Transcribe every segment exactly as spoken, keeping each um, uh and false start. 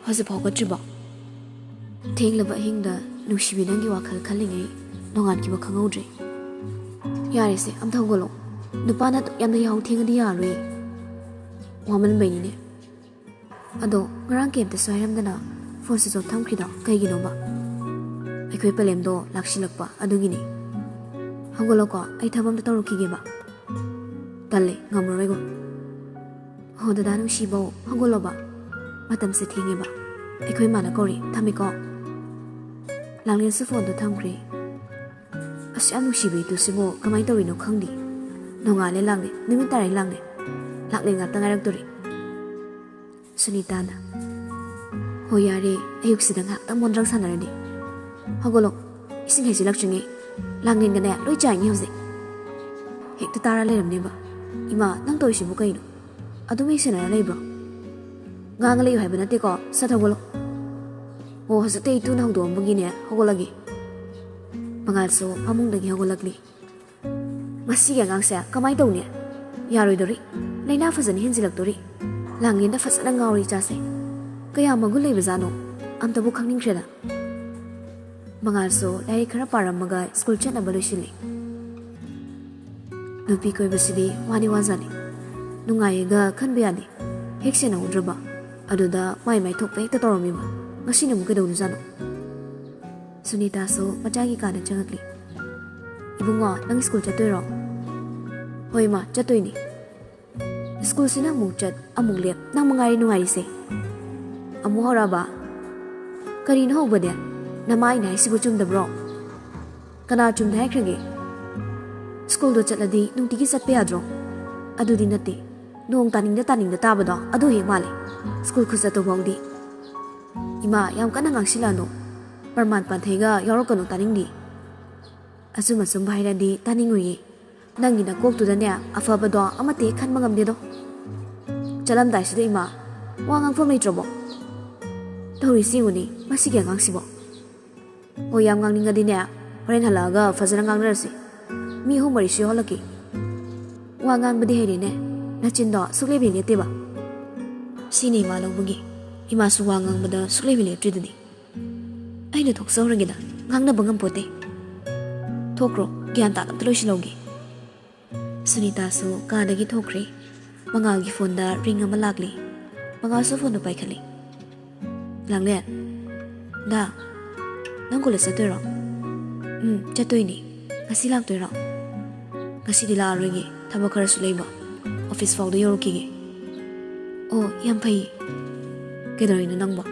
ꯍꯧꯖꯤꯛ ꯐꯥꯎꯒꯠꯇ꯭ꯔꯤꯕꯣ? ꯊꯦꯡꯂꯕ ꯑꯍꯤꯡꯗ ꯅꯨꯡꯁꯤꯕꯤ ꯅꯪꯒꯤ ꯋꯥꯈꯜ ꯈꯜꯂꯤꯉꯩ ꯅꯣꯡꯉꯥꯟꯈꯤꯕ ꯈꯪꯍꯧꯗ꯭ꯔꯦ꯫ ꯌꯥꯔꯦꯁꯦ, ꯑꯝꯇ ꯍꯧꯒꯠꯂꯣ꯫ ꯅꯨꯄꯥꯅ ꯑꯗꯨꯛ ꯌꯥꯝꯅ ꯌꯥꯍꯧ ꯊꯦꯡꯉꯗꯤ ꯌꯥꯔꯣꯏ꯫ ꯋꯥꯃꯟꯕꯩꯅꯤꯅꯦ꯫ ꯑꯗꯣ ꯉꯔꯥꯡ ꯀꯩꯝꯇꯁꯨ ꯍꯥꯏꯔꯝꯗꯅ ꯐꯣꯟ switch off ꯊꯝꯈ꯭ꯔꯤꯗꯣ ꯀꯩꯒꯤꯅꯣꯕ? ꯑꯩꯈꯣꯏ ꯄꯂꯦꯝꯗꯣ ꯂꯥꯛꯁꯤꯜꯂꯛꯄ ꯑꯗꯨꯒꯤꯅꯤ꯫ ꯍꯧꯒꯠꯂꯣꯀꯣ, ꯑꯩ ꯊꯕꯛ ꯑꯝꯇ ꯇꯧꯔꯨꯈꯤꯒꯦꯕ꯫ ꯇꯜꯂꯦ, ꯉꯝꯃꯔꯣꯏꯀꯣ꯫ ꯍꯣ ꯗꯗꯥ ꯅꯨꯡꯁꯤꯕꯧ, ꯍꯧꯒꯠꯂꯣꯕ꯫ ꯃꯇꯝꯁꯦ ꯊꯦꯡꯉꯦꯕ꯫ ꯑꯩꯈꯣꯏ ꯃꯥꯅ ꯀꯧꯔꯤ, ꯊꯝꯃꯦꯀꯣ꯫ ꯂꯥꯡꯂꯦꯟꯁꯨ ꯐꯣꯟꯗꯣ ꯊꯝꯈ꯭ꯔꯦ꯫ ꯑꯁ, ꯌꯥꯝ ꯅꯨꯡꯁꯤꯕ ꯏꯇꯨꯁꯤꯕꯨ ꯀꯃꯥꯏꯅ ꯇꯧꯔꯤꯅꯣ ꯈꯪꯗꯦ꯫ ꯅꯣꯡꯉꯥꯜꯂꯦ ꯂꯥꯡꯂꯦ, ꯅꯨꯃꯤꯠ ꯇꯥꯔꯦ ꯂꯥꯡꯂꯦ꯫ ꯂꯥꯡꯂꯦ ꯉꯥꯛꯇ ꯉꯥꯏꯔꯛꯇꯣꯔꯦ꯫ ꯁꯨꯅꯤꯇꯥꯅ, "ꯍꯣ ꯌꯥꯔꯦ, ꯑꯌꯨꯛꯁꯤꯗ ꯉꯥꯏꯍꯥꯛꯇꯪ ꯃꯣꯟꯗ꯭ꯔꯪ ꯁꯥꯟꯅꯔꯗꯤ꯫ ꯍꯧꯒꯠꯂꯣ, ꯏꯁꯤꯡ ꯍꯩꯖꯤꯜꯂꯛꯇ꯭ꯔꯤꯉꯩ꯫ ꯂꯥꯡꯂꯦꯟꯒꯅꯦ ꯂꯣꯏ ꯆꯥꯏꯅꯤ ꯍꯧꯖꯤꯛ꯫" ꯍꯦꯛꯇ ꯇꯥꯔ ꯂꯩꯔꯝꯅꯦꯕ꯫ "ꯏꯃꯥ, ꯅꯪ ꯇꯧꯔꯤꯁꯤꯕꯨ ꯀꯩꯅꯣ? ꯑꯗꯨꯝ ꯍꯦꯛ ꯁꯦꯟꯅꯔ ꯂꯩꯕ꯭ꯔꯣ? ꯉꯥꯡꯉ ꯂꯩꯌꯨ ꯍꯥꯏꯕ ꯅꯠꯇꯦꯀꯣ, ꯁꯠ ꯍꯧꯒꯠꯂꯣ꯫" ꯑꯣ, ꯍꯧꯖꯤꯛꯇ ꯏꯇꯨꯅ ꯍꯧꯗꯣꯛꯑꯝꯕꯒꯤꯅꯦ, ꯍꯧꯒꯠꯂꯒꯦ꯫ ꯃꯉꯥꯜꯁꯨ ꯐꯃꯨꯡꯗꯒꯤ ꯍꯧꯒꯠꯂꯛꯂꯤ꯫ "ꯃꯁꯤꯒꯤ ꯑꯉꯥꯡꯁꯦ ꯀꯃꯥꯏꯅ ꯇꯧꯅꯤ? ꯌꯥꯔꯣꯏꯗꯣꯔꯤ꯫ ꯂꯥꯏꯅꯥ ꯐꯖꯅ ꯍꯦꯟꯖꯤꯜꯂꯛꯇꯣꯔꯤ꯫ ꯂꯥꯡꯂꯦꯟꯗ ꯐꯖꯅ ꯉꯥꯎꯔꯤ ꯏꯆꯥꯁꯦ꯫ ꯀꯌꯥ ꯃꯒꯨꯟ ꯂꯩꯕꯖꯥꯠꯅꯣ? ꯑꯝꯇꯕꯨ ꯈꯪꯅꯤꯡꯈ꯭ꯔꯦꯗ꯫" ꯃꯉꯥꯜꯁꯨ ꯂꯥꯏꯔꯤꯛ ꯈꯔ ꯄꯥꯔꯝꯃꯒ ꯁ꯭ꯀꯨꯜ ꯆꯠꯅꯕ ꯂꯣꯏꯁꯤꯜꯂꯤ꯫ ꯅꯨꯄꯤ ꯀꯣꯏꯕꯁꯤꯗꯤ ꯋꯥꯗꯤ ꯋꯥꯖꯥꯠꯅꯤ꯫ ꯅꯨꯡꯉꯥꯏꯌꯦꯒ ꯈꯟꯕ ꯌꯥꯗꯦ꯫ ꯍꯦꯛ ꯁꯦꯟꯅꯍꯧꯗ꯭ꯔꯕ ꯑꯗꯨꯗ ꯃꯥꯏ ꯃꯥꯏ ꯊꯣꯛꯄ ꯍꯦꯛꯇ ꯇꯧꯔꯝꯃꯤꯕ꯫ ꯉꯁꯤꯅ ꯑꯃꯨꯛ ꯀꯩꯗꯧꯔꯤꯖꯥꯠꯅꯣ? ꯁꯨꯅꯤꯇꯥꯁꯨ ꯃꯆꯥꯒꯤ ꯀꯥꯗ ꯆꯪꯉꯛꯂꯤ꯫ "ꯏꯕꯨꯡꯉꯣ, ꯅꯪ ꯁ꯭ꯀꯨꯜ ꯆꯠꯇꯣꯏꯔꯣ?" "ꯍꯣꯏ ꯏꯃꯥ, ꯆꯠꯇꯣꯏꯅꯤ꯫" "ꯁ꯭ꯀꯨꯜꯁꯤꯅ ꯑꯃꯨꯛ ꯆꯠ ꯑꯃꯨꯛ ꯂꯦꯞ, ꯅꯪ ꯃꯉꯥꯏꯔꯦ ꯅꯨꯡꯉꯥꯏꯔꯤꯁꯦ꯫" "ꯑꯃꯨꯛ ꯍꯧꯔꯛꯑꯕ? ꯀꯔꯤꯅꯣ ꯍꯧꯕꯗꯤ? ꯅꯃꯥ ꯑꯩꯅ ꯍꯥꯏꯁꯤꯕꯨ ꯆꯨꯝꯗꯕ꯭ꯔꯣ? ꯀꯅꯥ ꯆꯨꯝꯗꯦ ꯍꯥꯏꯈ꯭ꯔꯒꯦ? ꯁ꯭ꯀꯨꯜꯗꯣ ꯆꯠꯂꯗꯤ ꯅꯨꯡꯇꯤꯒꯤ ꯆꯠꯄ ꯌꯥꯗ꯭ꯔꯣ?" "ꯑꯗꯨꯗꯤ ꯅꯠꯇꯦ꯫ ꯅꯣꯡ ꯇꯥꯅꯤꯡꯗ ꯇꯥꯅꯤꯡꯗ ꯇꯥꯕꯗꯣ ꯑꯗꯨ ꯍꯦꯛ ꯃꯥꯜꯂꯦ꯫ ꯁ꯭ꯀꯨꯜ ꯈꯨꯆꯠꯇꯨ ꯐꯥꯎꯗꯤ꯫ ꯏꯃꯥ, ꯌꯥꯝ ꯀꯟꯅ ꯉꯥꯡꯁꯤꯜꯂꯛꯑꯅꯨ꯫ ꯄ꯭ꯔꯃꯥꯟ ꯄꯥꯟꯊꯩꯒ ꯌꯥꯎꯔꯛꯀꯅꯨ, ꯇꯥꯅꯤꯡꯗꯦ꯫ ꯑꯆꯨꯝ ꯑꯆꯨꯝꯕ ꯍꯥꯏꯔꯗꯤ ꯇꯥꯅꯤꯡꯉꯣꯏꯌꯦ꯫ ꯅꯪꯒꯤ ꯅꯀꯣꯛꯇꯨꯗꯅꯦ ꯑꯐꯕꯗꯣ ꯑꯃꯠꯇ ꯍꯦꯛ ꯈꯟꯕ ꯉꯝꯗꯦꯗꯣ꯫ ꯆꯠꯂꯝꯗꯥꯏꯁꯤꯗ ꯏꯃꯥ, ꯋꯥ ꯉꯥꯡꯐꯝ ꯂꯩꯇ꯭ꯔꯕꯣ? ꯇꯧꯔꯤꯁꯤ ꯌꯦꯡꯉꯨꯅꯦ, ꯃꯁꯤꯒꯤ ꯑꯉꯥꯡꯁꯤꯕꯣ꯫ ꯑꯣ, ꯌꯥꯝ ꯉꯥꯡꯅꯤꯡꯉꯗꯤꯅꯦ, ꯍꯣꯔꯦꯟ ꯍꯜꯂꯛꯑꯒ ꯐꯖꯅ ꯉꯥꯡꯅꯔꯁꯤ꯫ ꯃꯤ ꯑꯍꯨꯝ ꯃꯔꯤꯁꯨ ꯌꯥꯎꯍꯜꯂꯛꯀꯦ꯫ ꯋꯥ ꯉꯥꯡꯕꯗꯤ ꯍꯩꯔꯦꯅꯦ, ꯅꯆꯤꯟꯗꯣ ꯁꯨꯛꯂꯦꯞ ꯍꯦꯛ ꯂꯦꯞꯇꯦꯕ꯫ ꯁꯤꯅꯤ ꯏꯃꯥ ꯂꯧꯕꯒꯤ ꯏꯃꯥꯁꯨ ꯋꯥ ꯉꯥꯡꯕꯗ ꯁꯨꯛꯂꯦꯞ ꯂꯦꯞꯇ꯭ꯔꯤꯗꯨꯅꯤ꯫ ꯑꯩꯅ ꯊꯣꯛꯆꯍꯧꯔꯒꯦꯗ, ꯉꯥꯡꯅꯕ ꯉꯝꯄꯣꯠꯇꯦ꯫ ꯊꯣꯛꯈ꯭ꯔꯣ, ꯒ꯭ꯌꯥꯟ ꯇꯥꯅ ꯑꯝꯇ ꯂꯣꯏꯁꯤꯜꯍꯧꯒꯦ꯫ ꯁꯨꯅꯤꯇꯥꯁꯨ ꯀꯥꯗꯒꯤ ꯊꯣꯛꯈ꯭ꯔꯦ꯫ ꯃꯉꯥꯜꯒꯤ ꯐꯣꯟꯗ ꯔꯤꯡ ꯑꯃ ꯂꯥꯛꯂꯤ꯫ ꯃꯉꯥꯜꯁꯨ ꯐꯣꯟꯗꯨ ꯄꯥꯏꯈꯠꯂꯤ꯫ ꯂꯥꯡꯂꯦꯟ, ꯗꯥ, ꯅꯪ ꯀꯣꯂꯦꯖ ꯆꯠꯇꯣꯏꯔꯣ? ꯎꯝ, ꯆꯠꯇꯣꯏꯅꯦ꯫ ꯉꯁꯤ ꯂꯥꯛꯇꯣꯏꯔꯣ? ꯉꯁꯤꯗꯤ ꯂꯥꯛꯑꯔꯣꯏꯒꯦ, ꯊꯕꯛ ꯈꯔꯁꯨ ꯂꯩꯕ꯫ ꯑꯣꯐꯤꯁ ꯐꯥꯎꯗ ꯌꯧꯔꯛꯈꯤꯒꯦ꯫ ꯑꯣ, ꯌꯥꯝ ꯐꯩ꯫ ꯀꯩꯗꯧꯔꯤꯅꯣ ꯅꯪꯕꯣ?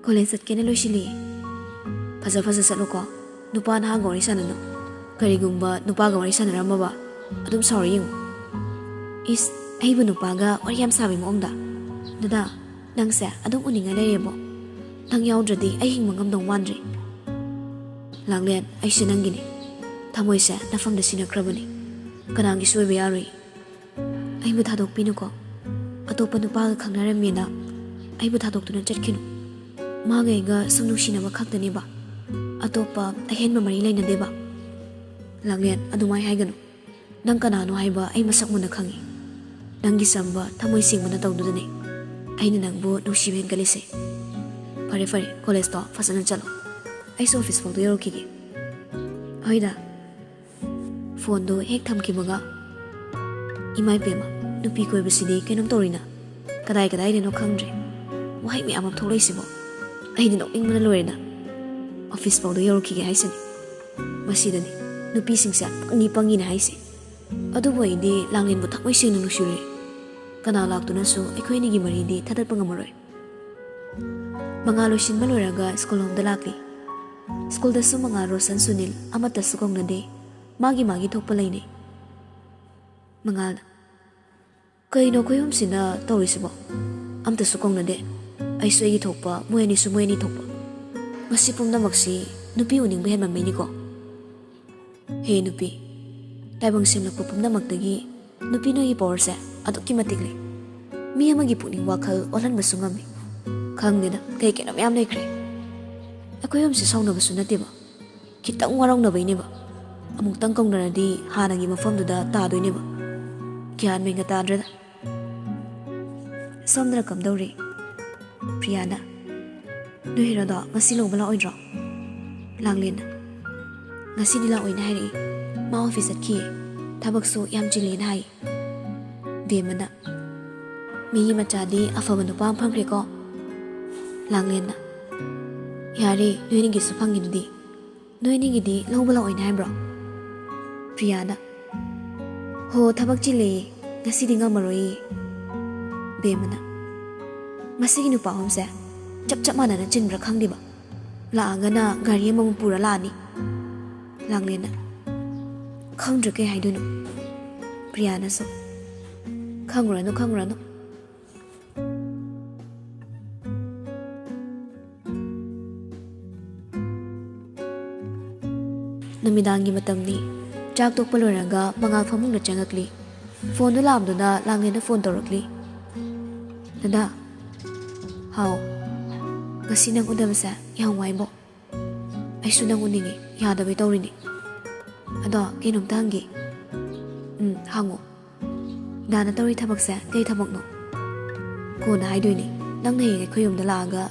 ꯀꯣꯂꯦꯖ ꯆꯠꯀꯦꯅ ꯂꯣꯏꯁꯤꯜꯂꯤꯌꯦ꯫ ꯐꯖ ꯐꯖ ꯆꯠꯂꯨꯀꯣ꯫ ꯅꯨꯄꯥ ꯅꯍꯥꯒ ꯋꯥꯔꯤ ꯁꯥꯟꯅꯅꯨ꯫ ꯀꯔꯤꯒꯨꯝꯕ ꯅꯨꯄꯥꯒ ꯋꯥꯔꯤ ꯁꯥꯟꯅꯔꯝꯃꯕ, ꯑꯗꯨꯝ ꯁꯥꯎꯔ ꯌꯦꯡꯉꯨ꯫ ꯏꯁ, ꯑꯩꯕꯨ ꯅꯨꯄꯥꯒ ꯋꯥꯔꯤ ꯌꯥꯝ ꯁꯥꯕꯩ ꯃꯑꯣꯡꯗ꯫ ꯗꯗꯥ, ꯅꯪꯁꯦ ꯑꯗꯨꯝ ꯎꯅꯤꯡꯉ ꯂꯩꯔꯦꯕꯣ꯫ ꯅꯪ ꯌꯥꯎꯗ꯭ꯔꯗꯤ ꯑꯩ ꯍꯤꯡꯕ ꯉꯝꯗꯧ ꯃꯥꯟꯗ꯭ꯔꯦ꯫ ꯂꯥꯡꯂꯦꯟ, ꯑꯩꯁꯦ ꯅꯪꯒꯤꯅꯤ꯫ ꯊꯃꯣꯏꯁꯦ ꯅꯐꯝꯗ ꯁꯤꯟꯅꯈ꯭ꯔꯕꯅꯤ꯫ ꯀꯅꯥꯒꯤꯁꯨ ꯑꯣꯏꯕ ꯌꯥꯔꯣꯏ꯫ ꯑꯩꯕꯨ ꯊꯥꯗꯣꯛꯄꯤꯅꯨꯀꯣ꯫ ꯑꯇꯣꯞꯄ ꯅꯨꯄꯥꯒ ꯈꯪꯅꯔꯝꯃꯦꯅ ꯑꯩꯕꯨ ꯊꯥꯗꯣꯛꯇꯨꯅ ꯆꯠꯈꯤꯅꯨ꯫ ꯃꯥꯒ ꯑꯩꯒ ꯁꯨꯝ ꯅꯨꯡꯁꯤꯅꯕ ꯈꯛꯇꯅꯦꯕ꯫ ꯑꯇꯣꯞꯄ ꯑꯍꯦꯟꯕ ꯃꯔꯤ ꯂꯩꯅꯗꯦꯕ꯫ ꯂꯥꯡꯂꯦꯟ, ꯑꯗꯨꯃꯥꯏ ꯍꯥꯏꯒꯅꯨ꯫ ꯅꯪ ꯀꯅꯥꯅꯣ ꯍꯥꯏꯕ ꯑꯩ ꯃꯁꯛ ꯃꯨꯟꯅ ꯈꯪꯉꯤ꯫ ꯅꯪꯒꯤ ꯆꯝꯕ, ꯊꯃꯣꯏ ꯁꯦꯡꯕꯅ ꯇꯧꯗꯨꯗꯅꯦ ꯑꯩꯅ ꯅꯪꯕꯨ ꯅꯨꯡꯁꯤꯕ ꯍꯦꯟꯒꯠꯂꯤꯁꯦ꯫ ꯐꯔꯦ ꯐꯔꯦ, ꯀꯣꯂꯦꯖꯇꯣ ꯐꯖꯅ ꯆꯠꯂꯣ꯫ ꯑꯩꯁꯨ ꯑꯣꯐꯤꯁ ꯐꯥꯎꯗ ꯌꯧꯔꯛꯈꯤꯒꯦ꯫ ꯍꯣꯏꯗ꯫ ꯐꯣꯟꯗꯣ ꯍꯦꯛ ꯊꯝꯈꯤꯕꯒ, ꯏꯃꯥ ꯏꯕꯦꯝꯃ, ꯅꯨꯄꯤ ꯀꯣꯏꯕꯁꯤꯗꯤ ꯀꯩꯅꯣꯝ ꯇꯧꯔꯤꯅ꯫ ꯀꯗꯥꯏ ꯀꯗꯥꯏꯗꯅꯣ ꯈꯪꯗ꯭ꯔꯦ꯫ ꯋꯥꯍꯩ ꯃꯌꯥꯝ ꯑꯃ ꯊꯣꯛꯂꯛꯏꯁꯤꯕꯣ꯫ ꯑꯩꯗꯤ ꯅꯣꯛꯅꯤꯡꯕꯅ ꯂꯣꯏꯔꯦꯗ꯫ ꯑꯣꯐꯤꯁ ꯐꯥꯎꯗ ꯌꯧꯔꯛꯈꯤꯒꯦ ꯍꯥꯏꯁꯤꯅꯤ꯫ ꯃꯁꯤꯗꯅꯤ ꯅꯨꯄꯤꯁꯤꯡꯁꯦ ꯄꯪꯉꯤ ꯄꯪꯉꯤꯅ ꯍꯥꯏꯁꯦ꯫ ꯑꯗꯨꯕꯨ ꯑꯩꯗꯤ ꯂꯥꯡꯂꯦꯟꯕꯨ ꯊꯃꯣꯏ ꯁꯦꯡꯅ ꯅꯨꯡꯁꯤꯔꯨꯏ꯫ ꯀꯅꯥ ꯂꯥꯛꯇꯨꯅꯁꯨ ꯑꯩꯈꯣꯏ ꯑꯅꯤꯒꯤ ꯃꯔꯤꯗꯤ ꯊꯥꯗꯠꯄ ꯉꯝꯃꯔꯣꯏ꯫ ꯃꯉꯥꯜ ꯂꯣꯏꯁꯤꯟꯕ ꯂꯣꯏꯔꯒ ꯁ꯭ꯀꯨꯜ ꯂꯣꯝꯗ ꯂꯥꯛꯂꯤ꯫ ꯁ꯭ꯀꯨꯜꯗꯁꯨ ꯃꯉꯥꯜ, ꯔꯣꯁꯟ, ꯁꯨꯅꯤꯜ ꯑꯃꯠꯇꯁꯨ ꯀꯧꯅꯗꯦ꯫ ꯃꯥꯒꯤ ꯃꯥꯒꯤ ꯊꯣꯛꯄ ꯂꯩꯅꯩ꯫ ꯃꯉꯥꯜ, ꯀꯩꯅꯣ ꯑꯩꯈꯣꯏ ꯑꯍꯨꯝꯁꯤꯅ ꯇꯧꯔꯤꯁꯤꯕꯣ? ꯑꯝꯇꯁꯨ ꯀꯧꯅꯗꯦ꯫ ꯑꯩꯁꯨ ꯑꯩꯒꯤ ꯊꯣꯛꯄ, ꯃꯣꯏ ꯑꯅꯤꯁꯨ ꯃꯣꯏ ꯑꯅꯤ ꯊꯣꯛꯄ꯫ ꯃꯁꯤ ꯄꯨꯝꯅꯃꯛꯁꯤ ꯅꯨꯄꯤ ꯎꯅꯤꯡꯕ ꯍꯦꯟꯃꯟꯕꯩꯅꯤꯀꯣ꯫ ꯍꯦ ꯅꯨꯄꯤ, ꯇꯥꯏꯕꯪ ꯁꯦꯝꯂꯛꯄ ꯄꯨꯝꯅꯃꯛꯇꯒꯤ ꯅꯨꯄꯤ ꯅꯣꯏꯒꯤ ꯄꯋꯥꯔꯁꯦ ꯑꯗꯨꯛꯀꯤ ꯃꯇꯤꯛ ꯂꯩ꯫ ꯃꯤ ꯑꯃꯒꯤ ꯄꯨꯛꯅꯤꯡ ꯋꯥꯈꯜ ꯑꯣꯜꯍꯟꯕꯁꯨ ꯉꯝꯃꯤ꯫ ꯈꯪꯗꯦꯗ, ꯀꯩ ꯀꯩꯅꯣ ꯃꯌꯥꯝ ꯂꯩꯈ꯭ꯔꯦ꯫ ꯑꯩꯈꯣꯏ ꯑꯍꯨꯝꯁꯦ ꯁꯥꯎꯅꯕꯁꯨ ꯅꯠꯇꯦꯕ꯫ ꯈꯤꯇꯪ ꯋꯥꯔꯧꯅꯕꯩꯅꯦꯕ꯫ ꯑꯃꯨꯛꯇꯪ ꯀꯧꯅꯔꯗꯤ ꯍꯥꯟꯅꯒꯤ ꯃꯐꯝꯗꯨꯗ ꯇꯥꯗꯣꯏꯅꯦꯕ꯫ ꯒ꯭ꯌꯥꯟ ꯃꯦꯟꯒ ꯇꯥꯗ꯭ꯔꯦꯗ꯫ ꯁꯣꯝꯗꯅ ꯀꯝꯗꯧꯔꯤ? ꯄ꯭ꯔꯤꯌꯥꯅ, "ꯅꯣꯏ ꯍꯦꯔꯣꯗꯣ ꯉꯁꯤ ꯂꯧꯕ ꯂꯥꯛꯑꯣꯏꯗ꯭ꯔꯣ?" ꯂꯥꯡꯂꯦꯟꯅ, "ꯉꯁꯤꯗꯤ ꯂꯥꯛꯑꯣꯏꯅ ꯍꯥꯏꯔꯛꯏ꯫ ꯃꯥ ꯑꯣꯐꯤꯁ ꯆꯠꯈꯤꯌꯦ꯫ ꯊꯕꯛꯁꯨ ꯌꯥꯝ ꯆꯤꯜꯂꯦꯅ ꯍꯥꯏ꯫" ꯕꯦꯝꯃꯅ, "ꯃꯤꯒꯤ ꯃꯆꯥꯗꯤ ꯑꯐꯕ ꯅꯨꯄꯥ ꯑꯃ ꯐꯪꯈ꯭ꯔꯦꯀꯣ꯫" ꯂꯥꯡꯂꯦꯟꯅ, "ꯌꯥꯔꯦ, ꯅꯣꯏꯅꯤꯒꯤꯁꯨ ꯐꯪꯉꯤꯗꯨꯗꯤ꯫ ꯅꯣꯏꯅꯤꯒꯤꯗꯤ ꯂꯧꯕ ꯂꯥꯛꯑꯣꯏꯅꯦ ꯍꯥꯏꯕ꯭ꯔꯣ?" ꯄ꯭ꯔꯤꯌꯥꯅ, "ꯍꯣ, ꯊꯕꯛ ꯆꯤꯜꯂꯦꯌꯦ, ꯉꯁꯤꯗꯤ ꯉꯝꯃꯔꯣꯏꯌꯦ꯫" ꯕꯦꯝꯃꯅ, "ꯃꯁꯤꯒꯤ ꯅꯨꯄꯥ ꯑꯍꯨꯝꯁꯦ ꯆꯞ ꯆꯞ ꯃꯥꯟꯅꯅ ꯆꯤꯟꯕ꯭ꯔꯥ ꯈꯪꯗꯦꯕ꯫ ꯂꯥꯛꯑꯒꯅ ꯒꯥꯔꯤ ꯑꯃꯃꯨꯛ ꯄꯨꯔ ꯂꯥꯛꯑꯅꯤ꯫" ꯂꯥꯡꯂꯦꯟꯅ, "ꯈꯪꯗ꯭ꯔꯦ ꯀꯩ ꯍꯥꯏꯗꯣꯏꯅꯣ꯫" ꯄ꯭ꯔꯤꯌꯥꯅꯁꯨ, "ꯈꯪꯉꯨꯔꯅꯨ, ꯈꯪꯉꯨꯔꯅꯨ꯫" ꯅꯨꯃꯤꯗꯥꯡꯒꯤ ꯃꯇꯝꯅꯤ꯫ ꯆꯥꯛ ꯇꯣꯛꯄ ꯂꯣꯏꯔꯒ ꯃꯉꯥꯜ ꯐꯃꯨꯡꯗ ꯆꯪꯉꯛꯂꯤ꯫ ꯐꯣꯟꯗꯨ ꯂꯥꯛꯑꯝꯗꯨꯅ ꯂꯥꯡꯂꯦꯟꯗ ꯐꯣꯟ ꯇꯧꯔꯛꯂꯤ꯫ "ꯗꯗꯥ꯫" "ꯍꯥꯎ꯫" "ꯉꯁꯤ ꯅꯪ ꯎꯅꯕꯁꯦ ꯌꯥꯝ ꯋꯥꯏꯕꯣ꯫" "ꯑꯩꯁꯨ ꯅꯪ ꯎꯅꯤꯡꯉꯤ, ꯌꯥꯗꯕꯩ ꯇꯧꯔꯤꯅꯤ꯫ ꯑꯗꯣ ꯀꯩꯅꯣꯝꯇ ꯍꯪꯒꯦ꯫" "ꯎꯝ, ꯍꯪꯉꯣ꯫" "ꯗꯥꯅ ꯇꯧꯔꯤ ꯊꯕꯛꯁꯦ ꯀꯩ ꯊꯕꯛꯅꯣ?" "ꯀꯣꯟꯅ ꯍꯥꯏꯗꯣꯏꯅꯤ, ꯅꯪꯅ ꯍꯌꯦꯡ ꯑꯩꯈꯣꯏ ꯌꯨꯝꯗ ꯂꯥꯛꯑꯒ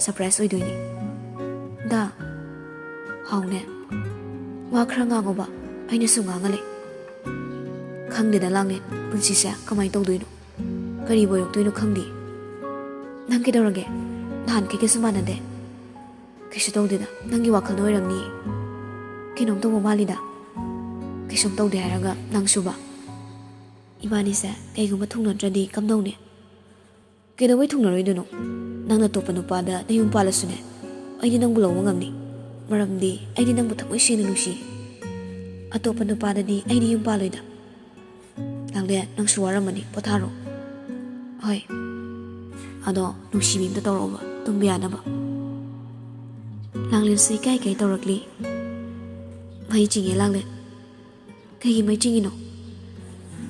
ꯁꯔꯄ꯭ꯔꯥꯏꯁ ꯑꯣꯏꯗꯣꯏꯅꯤ꯫" "ꯗꯥ꯫" "ꯍꯥꯎꯅꯦ꯫ ꯋꯥ ꯈꯔ ꯉꯥꯡꯉꯣꯕ, ꯑꯩꯅꯁꯨ ꯉꯥꯡꯉ ꯂꯩ꯫" "ꯈꯪꯗꯦꯗ ꯂꯥꯡꯂꯦꯟ, ꯄꯨꯟꯁꯤꯁꯦ ꯀꯃꯥꯏꯅ ꯇꯧꯗꯣꯏꯅꯣ? ꯀꯔꯤꯕꯨ ꯑꯣꯏꯔꯛꯇꯣꯏꯅꯣ ꯈꯪꯗꯦ꯫ ꯅꯪ ꯀꯩꯗꯧꯔꯒꯦ? ꯅꯍꯥꯟꯈꯩꯒꯁꯨ ꯃꯥꯟꯅꯗꯦ꯫" "ꯀꯩꯁꯨ ꯇꯧꯗꯦꯗ, ꯅꯪꯒꯤ ꯋꯥꯈꯜꯗ ꯑꯣꯏꯔꯝꯅꯤꯌꯦ꯫ ꯀꯩꯅꯣꯝ ꯇꯧꯕ ꯃꯥꯜꯂꯤꯗ꯫ ꯀꯩꯁꯨꯝ ꯇꯧꯗꯦ ꯍꯥꯏꯔꯒ ꯅꯪꯁꯨꯕ꯫" "ꯏꯕꯥꯅꯤꯁꯦ ꯀꯩꯒꯨꯝꯕ ꯊꯨꯡꯅꯗ꯭ꯔꯗꯤ ꯀꯝꯗꯧꯅꯤ?" "ꯀꯩꯗꯧꯕꯩ ꯊꯨꯡꯅꯔꯣꯏꯗꯣꯏꯅꯣ? ꯅꯪꯅ ꯑꯇꯣꯞꯄ ꯅꯨꯄꯥꯗ ꯅꯌꯨꯝ ꯄꯥꯜꯂꯁꯨꯅꯦ, ꯑꯩꯗꯤ ꯅꯪꯕꯨ ꯂꯧꯕ ꯉꯝꯅꯤ꯫ ꯃꯔꯝꯗꯤ ꯑꯩꯗꯤ ꯅꯪꯕꯨ ꯊꯃꯣꯏ ꯁꯦꯡꯅ ꯅꯨꯡꯁꯤ꯫ ꯑꯇꯣꯞꯄ ꯅꯨꯄꯥꯗꯗꯤ ꯑꯩꯗꯤ ꯌꯨꯝ ꯄꯥꯜꯂꯣꯏꯗ꯫" "ꯂꯥꯡꯂꯦꯟ, ꯅꯪꯁꯨ ꯋꯥꯔꯝꯃꯅꯤ, ꯄꯣꯊꯥꯔꯣ꯫" "ꯍꯣꯏ꯫ ꯑꯗꯣ ꯅꯨꯡꯁꯤꯕꯤ ꯑꯝꯇ ꯇꯧꯔꯛꯑꯣꯕ, ꯇꯨꯝꯕ ꯌꯥꯅꯕ꯫" ꯂꯥꯡꯂꯦꯟꯁꯨ ꯏꯀꯥꯏ ꯏꯀꯥꯏ ꯇꯧꯔꯛꯂꯤ꯫ "ꯃꯩ ꯆꯤꯡꯉꯦ ꯂꯥꯡꯂꯦꯟ꯫" "ꯀꯩꯒꯤ ꯃꯩ ꯆꯤꯡꯉꯤꯅꯣ?"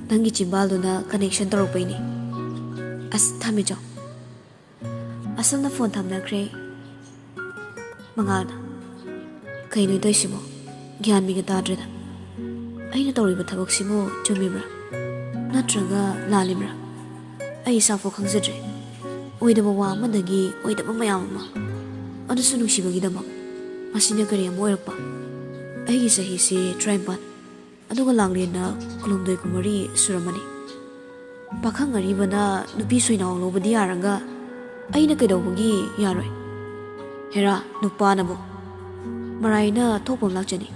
"ꯅꯪꯒꯤ ꯆꯤꯝꯕꯥꯜꯗꯨꯅ ꯀꯅꯦꯛꯁꯟ ꯇꯧꯔꯛꯄꯩꯅꯤ꯫" "ꯑꯁ, ꯊꯝꯃꯦ ꯆꯣ꯫" ꯑꯁꯨꯝꯅ ꯐꯣꯟ ꯊꯝꯅꯈ꯭ꯔꯦ꯫ ꯃꯉꯥꯜꯅ, "ꯀꯩꯅꯣ ꯇꯧꯔꯤꯁꯤꯕꯣ? ꯒ꯭ꯌꯥꯟ ꯃꯦꯟꯒ ꯇꯥꯗ꯭ꯔꯦꯗ꯫ ꯑꯩꯅ ꯇꯧꯔꯤꯕ ꯊꯕꯛꯁꯤꯕꯨ ꯆꯨꯝꯃꯤꯕ꯭ꯔꯥ? ꯅꯠꯇ꯭ꯔꯒ ꯂꯥꯜꯂꯤꯕ꯭ꯔꯥ? ꯑꯩ ꯏꯁꯥꯐꯥꯎ ꯈꯪꯖꯗ꯭ꯔꯦ꯫" ꯑꯣꯏꯗꯕ ꯋꯥ ꯑꯃꯗꯒꯤ ꯑꯣꯏꯗꯕ ꯃꯌꯥꯝ ꯑꯃ, ꯑꯗꯨꯁꯨ ꯅꯨꯡꯁꯤꯕꯒꯤꯗꯃꯛ꯫ ꯃꯁꯤꯅ ꯀꯔꯤ ꯑꯃ ꯑꯣꯏꯔꯛꯄ? ꯑꯩꯒꯤ ꯆꯍꯤꯁꯤ ꯇꯔꯥꯅꯤꯄꯥꯟ, ꯑꯗꯨꯒ ꯂꯥꯡꯂꯦꯟꯅ ꯀꯨꯟꯍꯨꯝꯗꯣꯏ ꯀꯨꯟꯃꯔꯤ ꯁꯨꯔꯝꯃꯅꯤ꯫ ꯄꯥꯈꯪ ꯑꯔꯤꯕꯅ ꯅꯨꯄꯤ ꯁꯣꯏꯅꯥꯎ ꯂꯧꯕꯗꯤ ꯌꯥꯔꯒ ꯑꯩꯅ ꯀꯩꯗꯧꯕꯒꯤ ꯌꯥꯔꯣꯏ? ꯍꯦꯔꯥ, ꯅꯨꯄꯥꯅꯕꯨ꯫ ꯃꯔꯥꯏꯅ ꯊꯣꯛꯄ ꯑꯃ ꯂꯥꯛꯆꯅꯤ꯫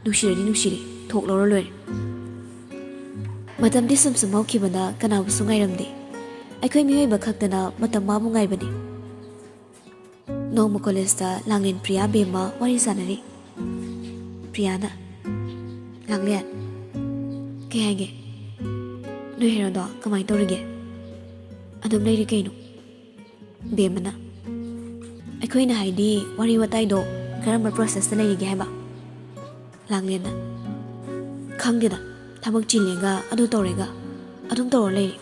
ꯅꯨꯡꯁꯤꯔꯗꯤ ꯅꯨꯡꯁꯤꯔꯦ, ꯊꯣꯛ ꯂꯧꯔ ꯂꯣꯏꯔꯦ꯫ ꯃꯇꯝꯗꯤ ꯁꯨꯝ ꯁꯨꯝ ꯍꯧꯈꯤꯕꯅ ꯀꯅꯥꯕꯨꯁꯨ ꯉꯥꯏꯔꯝꯗꯦ꯫ ꯑꯩꯈꯣꯏ ꯃꯤꯑꯣꯏꯕ ꯈꯛꯇꯅ ꯃꯇꯝ ꯃꯥꯕꯨ ꯉꯥꯏꯕꯅꯤ꯫ ꯅꯣꯡꯃ ꯀꯣꯂꯦꯖꯇ ꯂꯥꯡꯂꯦꯟ ꯄ꯭ꯔꯤꯌꯥ ꯕꯦꯝꯃ ꯋꯥꯔꯤ ꯁꯥꯟꯅꯔꯤ꯫ ꯄ꯭ꯔꯤꯌꯥꯅ, "ꯂꯥꯡꯂꯦꯟ, ꯀꯩ ꯍꯥꯏꯒꯦ? ꯅꯣꯏ ꯍꯦꯔꯣꯗꯣ ꯀꯃꯥꯏꯅ ꯇꯧꯔꯤꯒꯦ?" "ꯑꯗꯨꯝ ꯂꯩꯔꯤ ꯀꯩꯅꯣ?" ꯕꯦꯝꯃꯅ, "ꯑꯩꯈꯣꯏꯅ ꯍꯥꯏꯗꯤ ꯋꯥꯔꯤ ꯋꯥꯇꯥꯏꯗꯣ ꯀꯔꯝꯕ ꯄ꯭ꯔꯣꯁꯦꯁꯇ ꯂꯩꯔꯤꯒꯦ ꯍꯥꯏꯕ?" ꯂꯥꯡꯂꯦꯟꯅ, "ꯈꯪꯗꯦꯗ, ꯊꯕꯛ ꯆꯤꯜꯂꯦꯒ ꯑꯗꯨ ꯇꯧꯔꯦꯒ ꯑꯗꯨꯝ ꯇꯧꯔ ꯂꯩꯔꯦ꯫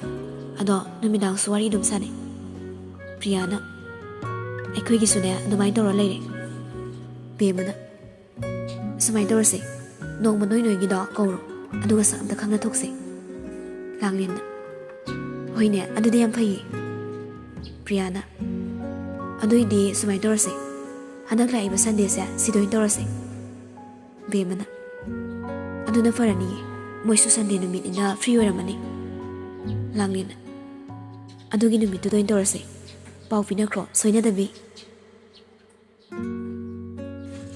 ꯑꯗꯣ ꯅꯨꯃꯤꯗꯥꯡꯁꯨ ꯋꯥꯔꯤ ꯑꯗꯨꯝ ꯁꯥꯟꯅꯩ꯫" ꯄ꯭ꯔꯤꯌꯥꯅ, "ꯑꯩꯈꯣꯏꯒꯤꯁꯨꯅꯦ ꯑꯗꯨꯃꯥꯏꯅ ꯇꯧꯔ ꯂꯩꯔꯦ꯫" ꯕꯦꯝꯃꯅ, "ꯁꯨꯃꯥꯏꯅ ꯇꯧꯔꯁꯦ, ꯅꯣꯡꯃ ꯅꯣꯏ ꯅꯣꯏꯒꯤꯗꯣ ꯀꯧꯔꯣ, ꯑꯗꯨꯒ ꯁꯛ ꯑꯝꯇ ꯈꯪꯅ ꯊꯣꯛꯁꯦ꯫" ꯂꯥꯡꯂꯦꯟꯅ, "ꯍꯣꯏꯅꯦ, ꯑꯗꯨꯗꯤ ꯌꯥꯝ ꯐꯩꯌꯦ꯫" ꯄ꯭ꯔꯤꯌꯥꯅ, "ꯑꯗꯨꯏꯗꯤ ꯁꯨꯃꯥꯏꯅ ꯇꯧꯔꯁꯦ, ꯍꯟꯗꯛ ꯂꯥꯛꯏꯕ ꯁꯟꯗꯦꯁꯦ ꯁꯤꯗ ꯑꯣꯏꯅ ꯇꯧꯔꯁꯦ꯫" ꯕꯦꯝꯃꯅ, "ꯑꯗꯨꯅ ꯐꯔꯅꯤꯌꯦ, ꯃꯣꯏꯁꯨ ꯁꯟꯗꯦ ꯅꯨꯃꯤꯠꯅꯤꯅ ꯐ꯭ꯔꯤ ꯑꯣꯏꯔꯝꯃꯅꯤ꯫" ꯂꯥꯡꯂꯦꯟꯅ, "ꯑꯗꯨꯒꯤ ꯅꯨꯃꯤꯠꯇꯨꯗ ꯑꯣꯏꯅ ꯇꯧꯔꯁꯦ꯫ ꯄꯥꯎ ꯄꯤꯅꯈ꯭ꯔꯣ ꯁꯣꯏꯅꯗꯕꯤ꯫"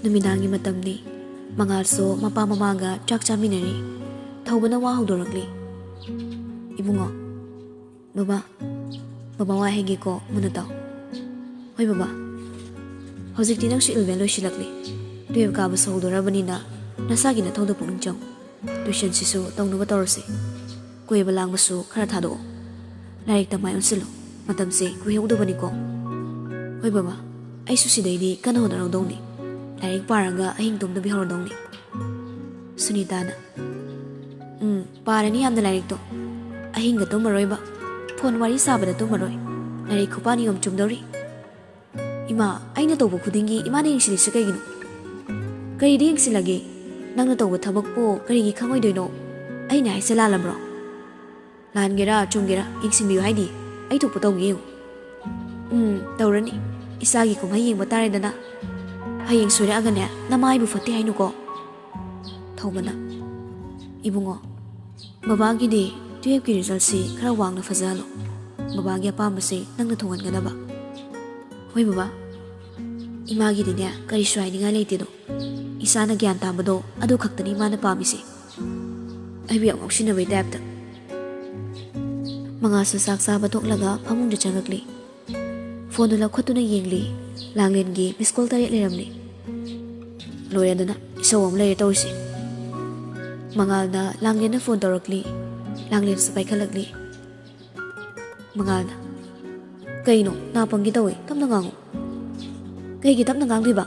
ꯅꯨꯃꯤꯗꯥꯡꯒꯤ ꯃꯇꯝꯅꯤ꯫ ꯃꯉꯥꯜꯁꯨ ꯃꯄꯥ ꯃꯃꯥꯒ ꯆꯥꯛ ꯆꯥꯃꯤꯟꯅꯔꯤ꯫ ꯊꯧꯕꯅ ꯋꯥ ꯍꯧꯗꯣꯔꯛꯂꯤ꯫ "ꯏꯕꯨꯡꯉꯣ, ꯕꯕꯥ, ꯕꯕꯥ ꯋꯥ ꯍꯥꯏꯒꯦꯀꯣ, ꯃꯨꯟꯅ ꯇꯥꯎ꯫" "ꯍꯣꯏ ꯕꯕꯥ꯫" "ꯍꯧꯖꯤꯛꯇꯤ ꯅꯪꯁꯨ ꯏꯂꯚꯦꯟ ꯂꯣꯏꯁꯤꯜꯂꯛꯂꯤ꯫ ꯇꯨꯌꯦꯜꯐ ꯀꯥꯕꯁꯨ ꯍꯧꯗꯣꯔꯕꯅꯤꯅ ꯅꯁꯥꯒꯤ ꯅꯊꯧꯗ ꯄꯨꯛꯅꯤꯡ ꯆꯪꯉꯨ꯫ ꯇꯨꯏꯁꯟꯁꯤꯁꯨ ꯇꯧꯅꯕ ꯇꯧꯔꯁꯤ꯫ ꯀꯣꯏꯕ ꯂꯥꯡꯕꯁꯨ ꯈꯔ ꯊꯥꯗꯣꯛꯑꯣ꯫ ꯂꯥꯏꯔꯤꯛꯇ ꯃꯥꯏ ꯑꯣꯟꯁꯤꯜꯂꯨ꯫ ꯃꯇꯝꯁꯦ ꯀꯨꯏꯍꯧꯗꯕꯅꯤꯀꯣ꯫" "ꯍꯣꯏ ꯕꯕꯥ, ꯑꯩꯁꯨ ꯁꯤꯗꯩꯗꯤ ꯀꯟꯅ ꯍꯣꯠꯅꯔꯧꯗꯧꯅꯤ꯫ ꯂꯥꯏꯔꯤꯛ ꯄꯥꯔꯒ ꯑꯍꯤꯡ ꯇꯨꯝꯗꯕꯤ ꯍꯧꯔꯗꯧꯅꯤ꯫" ꯁꯨꯅꯤꯇꯥꯅ, "ꯎꯝ, ꯄꯥꯔꯅꯤ ꯌꯥꯝꯅ ꯂꯥꯏꯔꯤꯛꯇꯣ꯫ ꯑꯍꯤꯡꯒ ꯇꯨꯝꯃꯔꯣꯏꯕ꯫ ꯐꯣꯟ ꯋꯥꯔꯤ ꯁꯥꯕꯗ ꯇꯨꯝꯃꯔꯣꯏ꯫ ꯂꯥꯏꯔꯤꯛ ꯈꯨꯄꯥ ꯅꯤꯌꯣꯝ ꯆꯨꯝꯗꯧꯔꯤ꯫" "ꯏꯃꯥ, ꯑꯩꯅ ꯇꯧꯕ ꯈꯨꯗꯤꯡꯒꯤ ꯏꯃꯥꯅ ꯌꯦꯡꯁꯤꯜꯂꯤꯁꯤ ꯀꯩꯒꯤꯅꯣ? ꯀꯔꯤꯗ ꯌꯦꯡꯁꯤꯜꯂꯒꯦ? ꯅꯪꯅ ꯇꯧꯕ ꯊꯕꯛꯄꯨ ꯀꯔꯤꯒꯤ ꯈꯪꯉꯣꯏꯗꯣꯏꯅꯣ? ꯑꯩꯅ ꯍꯥꯏꯁꯦ ꯂꯥꯜꯂꯕ꯭ꯔꯣ?" "ꯂꯥꯟꯒꯦꯔꯥ ꯆꯨꯝꯒꯦꯔꯥ ꯌꯦꯡꯁꯤꯟꯕꯤꯌꯨ ꯍꯥꯏꯗꯤ꯫ ꯑꯩ ꯊꯣꯛꯄ ꯇꯧꯒꯦ ꯌꯦꯡꯉꯨ꯫" ꯎꯝ, ꯇꯧꯔꯅꯤ꯫ ꯏꯆꯥꯒꯤ ꯀꯨꯝꯍꯩ ꯌꯦꯡꯕ ꯇꯥꯔꯦꯗꯅ꯫ ꯍꯌꯦꯡ ꯁꯣꯏꯔꯛꯑꯒꯅꯦ, ꯅꯃꯥꯏꯕꯨ ꯐꯠꯇꯦ ꯍꯥꯏꯅꯨꯀꯣ꯫ ꯊꯧꯕꯅ, "ꯏꯕꯨꯡꯉꯣ, ꯕꯕꯥꯒꯤꯗꯤ ꯇꯨꯌꯦꯜꯐꯀꯤ ꯔꯤꯖꯜꯁꯤ ꯈꯔ ꯋꯥꯡꯅ ꯐꯖꯍꯜꯂꯣ꯫ ꯕꯕꯥꯒꯤ ꯑꯄꯥꯝꯕꯁꯤ ꯅꯪꯅ ꯊꯨꯡꯍꯟꯒꯗꯕ꯫" "ꯍꯣꯏ ꯕꯕꯥ꯫ ꯏꯃꯥꯒꯤꯗꯤꯅꯦ, ꯀꯔꯤꯁꯨ ꯍꯥꯏꯅꯤꯡꯉꯥꯏ ꯂꯩꯇꯦꯗꯣ꯫ ꯏꯆꯥꯅ ꯒ꯭ꯌꯥꯟ ꯇꯥꯕꯗꯣ, ꯑꯗꯨ ꯈꯛꯇꯅꯤ ꯏꯃꯥꯅ ꯄꯥꯝꯃꯤꯁꯦ꯫" ꯑꯩꯕꯨ ꯌꯥꯝ ꯉꯥꯎꯁꯤꯟꯅꯕꯩ ꯇꯥꯏꯞꯇ꯫ ꯃꯉꯥꯜꯁꯨ ꯆꯥꯛ ꯆꯥꯕ ꯊꯣꯛꯂꯒ ꯐꯃꯨꯡꯗ ꯆꯪꯉꯛꯂꯤ꯫ ꯐꯣꯟꯗꯨ ꯂꯧꯈꯠꯇꯨꯅ ꯌꯦꯡꯂꯤ꯫ ꯂꯥꯡꯂꯦꯟꯒꯤ ꯃꯤꯁ ꯀꯣꯜ ꯇꯔꯦꯠ ꯂꯩꯔꯝꯂꯤ꯫ "ꯂꯣꯏꯔꯦꯗꯅ, ꯏꯁꯧ ꯑꯃ ꯂꯩꯔꯦ ꯇꯧꯔꯤꯁꯦ꯫" ꯃꯉꯥꯜꯅ ꯂꯥꯡꯂꯦꯟꯅ ꯐꯣꯟ ꯇꯧꯔꯛꯂꯤ꯫ ꯂꯥꯡꯂꯦꯟꯁꯨ ꯄꯥꯏꯈꯠꯂꯛꯂꯤ꯫ ꯃꯉꯥꯜꯅ, "ꯀꯩꯅꯣ, ꯅꯥ ꯄꯪꯒꯦ ꯇꯧꯋꯦ, ꯇꯞꯅ ꯉꯥꯡꯉꯨ꯫" "ꯀꯩꯒꯤ ꯇꯞꯅ ꯉꯥꯡꯗꯣꯏꯕ?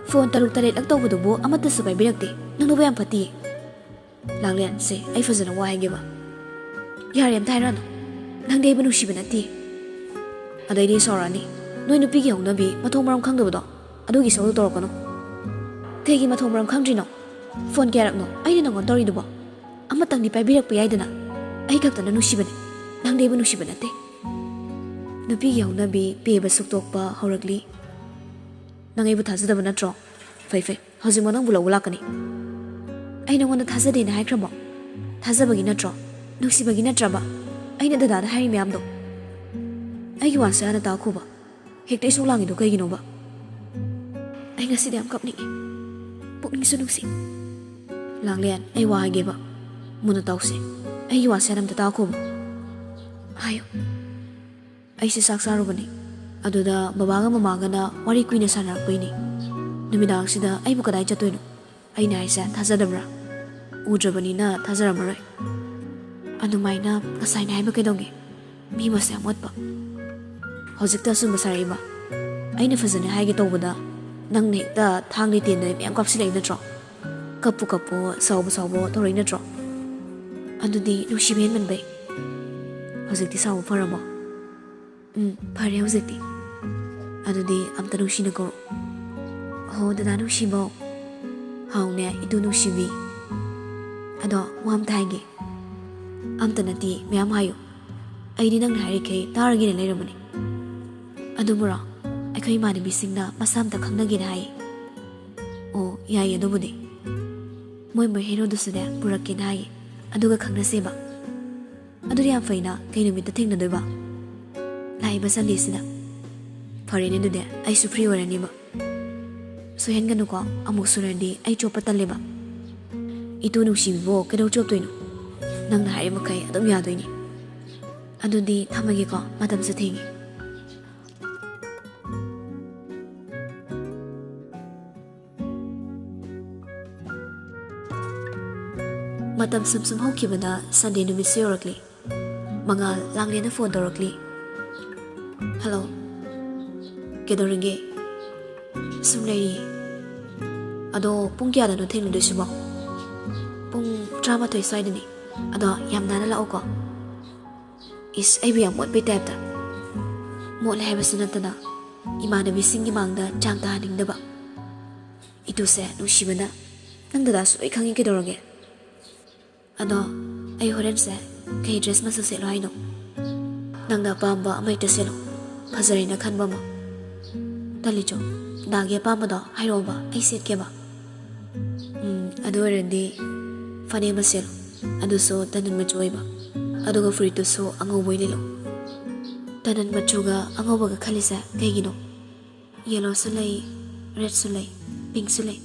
ꯐꯣꯟ ꯇꯔꯨꯛ ꯇꯔꯦꯠꯂꯛ ꯇꯧꯕꯗꯨꯕꯨ ꯑꯃꯠꯇꯁꯨ ꯄꯥꯏꯕꯤꯔꯛꯇꯦ꯫ ꯅꯪꯗꯨꯕꯨ ꯌꯥꯝ ꯐꯠꯇꯤꯌꯦ꯫" "ꯂꯥꯡꯂꯦꯟ, ꯁꯦ, ꯑꯩ ꯐꯖꯅ ꯋꯥ ꯍꯥꯏꯒꯦꯕ꯫" "ꯌꯥꯔꯦ, ꯑꯝꯇ ꯍꯥꯏꯔꯛꯑꯅꯨ꯫ ꯅꯪꯗꯤ ꯑꯩꯕꯨ ꯅꯨꯡꯁꯤꯕ ꯅꯠꯇꯦ꯫" "ꯑꯗꯩꯗꯤ ꯁꯥꯎꯔꯛꯑꯅꯤ꯫ ꯅꯣꯏ ꯅꯨꯄꯤꯒꯤ ꯍꯧꯅꯕꯤ, ꯃꯊꯣꯡ ꯃꯔꯝ ꯈꯪꯗꯕꯗꯣ, ꯑꯗꯨꯒꯤ ꯏꯁꯧꯗꯣ ꯇꯧꯔꯛꯀꯅꯨ꯫" "ꯀꯩꯒꯤ ꯃꯊꯣꯡ ꯃꯔꯝ ꯈꯪꯗ꯭ꯔꯤꯅꯣ? ꯐꯣꯟ ꯀꯌꯥꯔꯛꯅꯣ ꯑꯩꯅ ꯅꯪꯉꯣꯟꯗ ꯇꯧꯔꯤꯗꯨꯕꯣ? ꯑꯃꯇꯪꯗꯤ ꯄꯥꯏꯕꯤꯔꯛꯄ ꯌꯥꯏꯗꯅ꯫ ꯑꯩ ꯈꯛꯇꯅ ꯅꯨꯡꯁꯤꯕꯅꯦ꯫ ꯅꯪꯗꯤ ꯑꯩꯕꯨ ꯅꯨꯡꯁꯤꯕ ꯅꯠꯇꯦ꯫" ꯅꯨꯄꯤꯒꯤ ꯍꯧꯅꯕꯤ ꯄꯦꯕ ꯁꯨꯛꯇꯣꯛꯄ ꯍꯧꯔꯛꯂꯤ꯫ "ꯅꯪ ꯑꯩꯕꯨ ꯊꯥꯖꯗꯕ ꯅꯠꯇ꯭ꯔꯣ? ꯐꯩ, ꯐꯩ꯫ ꯍꯧꯖꯤꯛꯃꯛ ꯅꯪꯕꯨ ꯂꯧꯕ ꯂꯥꯛꯀꯅꯤ꯫" "ꯑꯩ ꯅꯉꯣꯟꯗ ꯊꯥꯖꯗꯦꯅ ꯍꯥꯏꯈ꯭ꯔꯕꯣ? ꯊꯥꯖꯕꯒꯤ ꯅꯠꯇ꯭ꯔꯣ? ꯅꯨꯡꯁꯤꯕꯒꯤ ꯅꯠꯇ꯭ꯔꯕ ꯑꯩꯅ ꯗꯗꯥꯗ ꯍꯥꯏꯔꯤ ꯃꯌꯥꯝꯗꯣ?" "ꯑꯩꯒꯤ ꯋꯥꯁꯦ ꯍꯥꯟꯅ ꯇꯥꯈꯣꯕ꯫ ꯍꯦꯛꯇ ꯏꯁꯧ ꯂꯥꯡꯉꯤꯗꯣ ꯀꯩꯒꯤꯅꯣꯕ? ꯑꯩ ꯉꯁꯤꯗꯤ ꯌꯥꯝ ꯀꯞꯅꯤꯡꯉꯤ꯫ ꯄꯨꯛꯅꯤꯡꯁꯨ ꯅꯨꯡꯁꯤ꯫" "ꯂꯥꯡꯂꯦꯟ, ꯑꯩ ꯋꯥ ꯍꯥꯏꯒꯦꯕ꯫ ꯃꯨꯟꯅ ꯇꯥꯎꯁꯦ꯫ ꯑꯩꯒꯤ ꯋꯥꯁꯦ ꯍꯥꯟꯅ ꯑꯝꯇ ꯇꯥꯈꯣꯕ꯫" "ꯍꯥꯏꯌꯨ꯫" "ꯑꯩꯁꯦ ꯆꯥꯛ ꯆꯥꯔꯨꯕꯅꯤ꯫ ꯑꯗꯨꯗ ꯕꯕꯥꯒ ꯃꯃꯥꯒꯅ ꯋꯥꯔꯤ ꯀꯨꯏꯅ ꯁꯥꯟꯅꯔꯛꯄꯩꯅꯤ꯫ ꯅꯨꯃꯤꯗꯥꯡꯁꯤꯗ ꯑꯩꯕꯨ ꯀꯗꯥꯏ ꯆꯠꯇꯣꯏꯅꯣ? ꯑꯩꯅ ꯍꯥꯏꯁꯦ ꯊꯥꯖꯗꯕ꯭ꯔꯥ? ꯎꯗ꯭ꯔꯕꯅꯤꯅ ꯊꯥꯖꯔꯝꯃꯔꯣꯏ꯫ ꯑꯗꯨꯃꯥꯏꯅ ꯉꯁꯥꯏꯅ ꯍꯥꯏꯕ ꯀꯩꯗꯧꯒꯦ? ꯃꯤ ꯃꯁꯛ ꯌꯥꯝ ꯑꯣꯠꯄ꯫ ꯍꯧꯖꯤꯛꯇ ꯑꯆꯨꯝꯕ ꯁꯥꯔꯛꯏꯕ꯫ ꯑꯩꯅ ꯐꯖꯅ ꯍꯥꯏꯒꯦ ꯇꯧꯕꯗ ꯅꯪꯅ ꯍꯦꯛꯇ ꯊꯥꯡꯗꯩ ꯇꯦꯟꯗꯩ ꯃꯌꯥꯝ ꯀꯥꯞꯁꯤꯜꯂꯛꯏ ꯅꯠꯇ꯭ꯔꯣ? ꯀꯞꯄꯨ ꯀꯞꯄꯣ, ꯁꯥꯎꯕꯨ ꯁꯥꯎꯕꯣ ꯇꯧꯔꯛꯏ ꯅꯠꯇ꯭ꯔꯣ? ꯑꯗꯨꯗꯤ ꯅꯨꯡꯁꯤꯕ ꯍꯦꯟꯃꯟꯕꯩ꯫ ꯍꯧꯖꯤꯛꯇꯤ ꯁꯥꯎꯕ ꯐꯔꯕꯣ?" "ꯎꯝ, ꯐꯔꯦ ꯍꯧꯖꯤꯛꯇꯤ꯫" "ꯑꯗꯨꯗꯤ ꯑꯝꯇ ꯅꯨꯡꯁꯤꯅ ꯀꯧꯔꯛꯑꯣ꯫" "ꯍꯣ, ꯗꯗꯥ ꯅꯨꯡꯁꯤꯕꯧ꯫" "ꯍꯥꯎꯅꯦ, ꯏꯇꯨ ꯅꯨꯡꯁꯤꯕꯤ꯫ ꯑꯗꯣ ꯋꯥ ꯑꯝꯇ ꯍꯥꯏꯒꯦ꯫" "ꯑꯝꯇ ꯅꯠꯇꯦ, ꯃꯌꯥꯝ ꯍꯥꯏꯌꯨ꯫ ꯑꯩꯗꯤ ꯅꯪꯅ ꯍꯥꯏꯔꯤꯈꯩ ꯇꯥꯔꯒꯦꯅ ꯂꯩꯔꯕꯅꯤ꯫" ꯑꯗꯨꯕꯨꯔꯣ, ꯑꯩꯈꯣꯏ ꯏꯃꯥꯟꯅꯕꯤꯁꯤꯡꯅ ꯃꯁꯥ ꯑꯝꯇ ꯈꯪꯅꯒꯦꯅ ꯍꯥꯏꯌꯦ꯫ ꯑꯣ, ꯌꯥꯏꯌꯦ ꯑꯗꯨꯕꯨꯗꯤ꯫ ꯃꯣꯏ ꯃꯣꯏ ꯍꯦꯔꯣꯗꯨꯁꯨꯅꯦ ꯄꯨꯔꯛꯀꯦꯅ ꯍꯥꯏꯌꯦ꯫ ꯑꯗꯨꯒ ꯈꯪꯅꯁꯦꯕ꯫ ꯑꯗꯨꯗꯤ ꯌꯥꯝ ꯐꯩꯅ, ꯀꯩ ꯅꯨꯃꯤꯠꯇ ꯊꯦꯡꯅꯗꯣꯏꯕ? ꯂꯥꯛꯏꯕ ꯁꯟꯗꯦꯁꯤꯗ꯫ ꯐꯔꯦꯅꯦ ꯑꯗꯨꯗꯤ, ꯑꯩꯁꯨ ꯐ꯭ꯔꯤ ꯑꯣꯏꯔꯅꯤꯕ꯫ ꯁꯣꯏꯍꯟꯒꯅꯨꯀꯣ, ꯑꯃꯨꯛ ꯁꯣꯏꯔꯗꯤ ꯑꯩ ꯆꯣꯞꯄ ꯇꯜꯂꯦꯕ꯫ ꯏꯇꯨ ꯅꯨꯡꯁꯤꯕꯤꯕꯣ, ꯀꯩꯗꯧ ꯆꯣꯞꯇꯣꯏꯅꯣ? ꯅꯪꯅ ꯍꯥꯏꯔꯤꯕ ꯃꯈꯩ ꯑꯗꯨꯝ ꯌꯥꯗꯣꯏꯅꯤ꯫ ꯑꯗꯨꯗꯤ ꯊꯝꯃꯒꯦꯀꯣ, ꯃꯇꯝꯁꯨ ꯊꯦꯡꯉꯦ꯫ ꯃꯇꯝ ꯁꯨꯝ ꯁꯨꯝ ꯍꯧꯈꯤꯕꯅ ꯁꯟꯗꯦ ꯅꯨꯃꯤꯠꯁꯨ ꯌꯧꯔꯛꯂꯤ꯫ ꯃꯉꯥꯜ, ꯂꯥꯡꯂꯦꯟꯅ ꯐꯣꯟ ꯇꯧꯔꯛꯂꯤ꯫ ꯍꯜꯂꯣ꯫ ꯀꯩꯗꯧꯔꯤꯒꯦ? ꯁꯨꯝ ꯂꯩꯔꯤ꯫ ꯑꯗꯣ ꯄꯨꯡ ꯀꯌꯥꯗꯅꯣ ꯊꯦꯡꯅꯗꯣꯏꯁꯤꯕꯣ? ꯄꯨꯡ ꯇꯔꯥꯃꯥꯊꯣꯏ ꯁ꯭ꯋꯥꯏꯗꯅꯤ꯫ ꯑꯗꯣ ꯌꯥꯝ ꯅꯥꯟꯅ ꯂꯥꯛꯎꯀꯣ꯫ ꯏꯁ, ꯑꯩꯕꯨ ꯌꯥꯝ ꯃꯣꯠꯄꯩ ꯇꯥꯏꯞꯇ꯫ ꯃꯣꯠꯂꯦ ꯍꯥꯏꯕꯁꯨ ꯅꯠꯇꯅ ꯏꯃꯥꯟꯅꯕꯤꯁꯤꯡꯒꯤ ꯃꯥꯡꯗ ꯆꯥꯡ ꯇꯥꯍꯟꯅꯤꯡꯗꯕ꯫ ꯏꯇꯨꯁꯦ ꯅꯨꯡꯁꯤꯕꯅ꯫ ꯅꯪ ꯗꯗꯥꯁꯨ ꯂꯣꯏ ꯈꯪꯉꯤ, ꯀꯩꯗꯧꯔꯒꯦ? ꯑꯗꯣ ꯑꯩ ꯍꯣꯔꯦꯟꯁꯦ ꯀꯩ ꯗ꯭ꯔꯦꯁ ꯃꯆꯨ ꯁꯦꯠꯂꯣ ꯍꯥꯏꯅꯣ? ꯅꯪꯅ ꯑꯄꯥꯝꯕ ꯑꯃ ꯍꯦꯛꯇ ꯁꯦꯠꯂꯣ, ꯐꯖꯔꯦꯅ ꯈꯟꯕ ꯑꯃ꯫ ꯇꯜꯂꯤꯆꯣ, ꯗꯥꯒꯤ ꯑꯄꯥꯝꯕꯗꯣ ꯍꯥꯏꯔꯛꯑꯣꯕ, ꯑꯩ ꯁꯦꯠꯀꯦꯕ꯫ ꯎꯝ, ꯑꯗꯨ ꯑꯣꯏꯔꯗꯤ ꯐꯅꯦꯛ ꯑꯃ ꯁꯦꯠꯂꯣ, ꯑꯗꯨꯁꯨ ꯇꯅꯟ ꯃꯆꯨ ꯑꯣꯏꯕ, ꯑꯗꯨꯒ ꯐꯨꯔꯤꯠꯇꯨꯁꯨ ꯑꯉꯧꯕ ꯑꯣꯏꯅ ꯂꯤꯠꯂꯣ꯫ ꯇꯅꯟ ꯃꯆꯨꯒ ꯑꯉꯧꯕꯒ ꯈꯜꯂꯤꯁꯦ ꯀꯩꯒꯤꯅꯣ? ꯌꯦꯜꯂꯣꯁꯨ ꯂꯩ, ꯔꯦꯗꯁꯨ ꯂꯩ, ꯄꯤꯡꯁꯨ ꯂꯩ꯫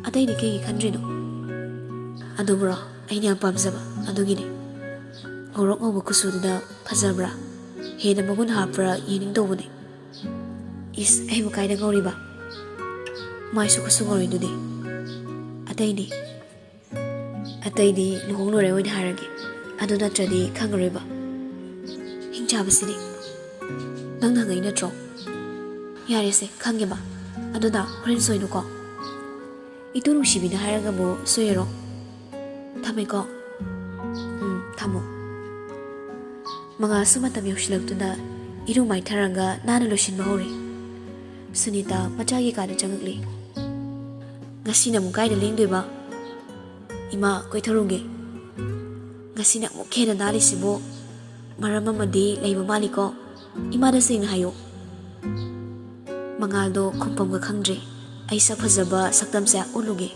ꯑꯇꯩꯗꯤ ꯀꯩꯒꯤ ꯈꯟꯗ꯭ꯔꯤꯅꯣ? ꯑꯗꯨꯕꯨꯔꯣ, ꯑꯩꯅ ꯌꯥꯝ ꯄꯥꯝꯖꯕ ꯑꯗꯨꯒꯤꯅꯦ꯫ ꯉꯧꯔꯣꯛ ꯉꯧꯕ ꯀꯨꯆꯨꯗꯨꯗ ꯐꯖꯕ꯭ꯔꯥ? ꯍꯦꯟꯅ ꯃꯒꯨꯟ ꯍꯥꯞꯄ꯭ꯔꯥ ꯌꯦꯡꯅꯤꯡ ꯇꯧꯕꯅꯦ꯫ ꯏꯁ, ꯑꯩꯕꯨ ꯀꯥꯏꯗ ꯉꯧꯔꯤꯕ? ꯃꯥꯏꯁꯨ ꯀꯨꯆꯨ ꯉꯧꯔꯤꯗꯨꯗꯤ꯫ ꯑꯇꯩꯗꯤ? ꯑꯇꯩꯗꯤ ꯂꯨꯍꯣꯡ ꯂꯣꯏꯔꯦ ꯑꯣꯏꯅ ꯍꯥꯏꯔꯒꯦ, ꯑꯗꯨ ꯅꯠꯇ꯭ꯔꯗꯤ ꯈꯪꯉꯔꯣꯏꯕ꯫ ꯍꯤꯡꯆꯥꯕꯁꯤꯗꯤ꯫ ꯅꯪꯅ ꯍꯪꯉꯛꯏ ꯅꯠꯇ꯭ꯔꯣ? ꯌꯥꯔꯦꯁꯦ, ꯈꯪꯉꯦꯕ꯫ ꯑꯗꯨꯅ ꯍꯣꯔꯦꯟ ꯁꯣꯏꯅꯨꯀꯣ꯫ ꯏꯇꯨ ꯅꯨꯡꯁꯤꯕꯤꯅ ꯍꯥꯏꯔꯒꯕꯨ ꯁꯣꯏꯔꯣ꯫ ꯊꯝꯃꯦꯀꯣ꯫ ꯎꯝ, ꯊꯝꯃꯣ꯫ ꯃꯉꯥꯜꯁꯨ ꯃꯇꯝ ꯌꯧꯁꯤꯜꯂꯛꯇꯨꯅ ꯏꯔꯨ ꯃꯥꯏꯊꯔꯒ ꯅꯥꯟꯅ ꯂꯣꯏꯁꯤꯟꯕ ꯍꯧꯔꯦ꯫ ꯁꯨꯅꯤꯇꯥ ꯃꯆꯥꯒꯤ ꯀꯥꯗ ꯆꯪꯉꯛꯂꯤ꯫ "ꯉꯁꯤꯅ ꯑꯃꯨꯛ ꯀꯥꯏꯗ ꯂꯦꯡꯗꯣꯏꯕ?" "ꯏꯃꯥ, ꯀꯣꯏꯊꯔꯨꯒꯦ꯫" "ꯉꯁꯤꯅ ꯑꯃꯨꯛ ꯍꯦꯟꯅ ꯅꯥꯜꯂꯤꯁꯤꯕꯨ? ꯃꯔꯝ ꯑꯃꯗꯤ ꯂꯩꯕ ꯃꯥꯜꯂꯤꯀꯣ? ꯏꯃꯥꯗ ꯁꯦꯡꯅ ꯍꯥꯏꯌꯨ꯫" ꯃꯉꯥꯜꯗꯣ ꯈꯨꯝꯐꯝꯒ ꯈꯪꯗ꯭ꯔꯦ꯫ ꯑꯩ ꯁꯛ ꯐꯖꯕ ꯁꯛꯇꯝꯁꯦ ꯎꯠꯂꯨꯒꯦ꯫